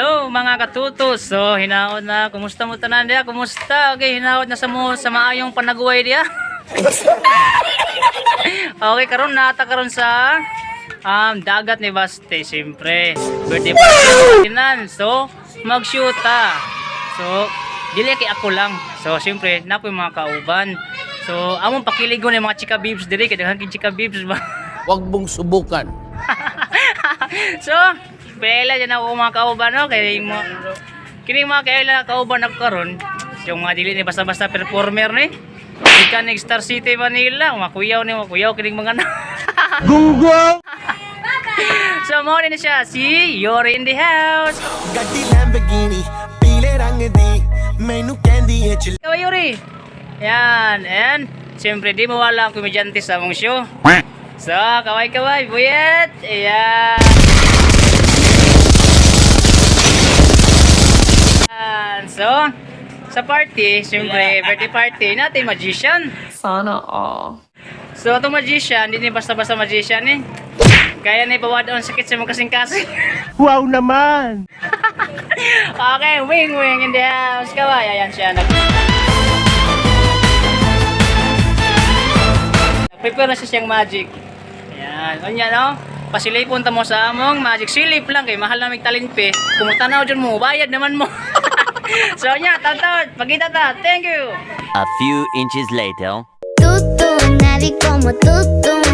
Hello, mga katutos. So hinaot na, kumusta mo tanan diya? Kumusta? Okay, hinaot na sa mo sa maayong panaguway diya. Okay, karon nata karon sa dagat ni Baste, siyempre. Birthday party tinan. So, mag-shoot ta. So, dili kay ako lang. So, siyempre, napoy mga kauban. So, among pakiligon ni mga chika bibs diri kay daghan kay chika bibs ba. Huwag mong subukan. So, pela dyan ako mga kauban, no? Kaya yung mga, kining mga kaila kauban ako karon, yung mga dili ni basta-basta performer ni. Ikan ni Star City Manila, mga kuyaw ni mga kuyaw kining mga na. Google! So, mo ni siya si Yori in the house. ਗੱਡੀ ਲੈਂਬਗੀਨੀ ਪੀਲੇ ਰੰਗ ਦੀ ਮੈਨੂੰ ਕਹਿੰਦੀ ਏ ਚ Ikaw, Yori. Yan, and siyempre di mawala ang komedyante sa among show. So, kaway-kaway, buyet. Ayan. Ayan. So, sa party, siyempre, birthday party natin, magician. Sana all. So, itong magician, hindi ni basta-basta magician eh. Kaya na ipawad on sakit sa mga kasing-kasing. Wow naman! Okay, wing wing in the house. Kaway, ayan siya. Prepare na siya siyang magic. Ayan. Unya, no? Pasilipon ta mo sa among magic. Silip lang kay mahal na mig talinpe. Kumutanaw dyan mo, bayad naman mo. So, nya, taon-taon. Pagkita ta. Thank you. A few inches later. Tú, nadie como tú, tú.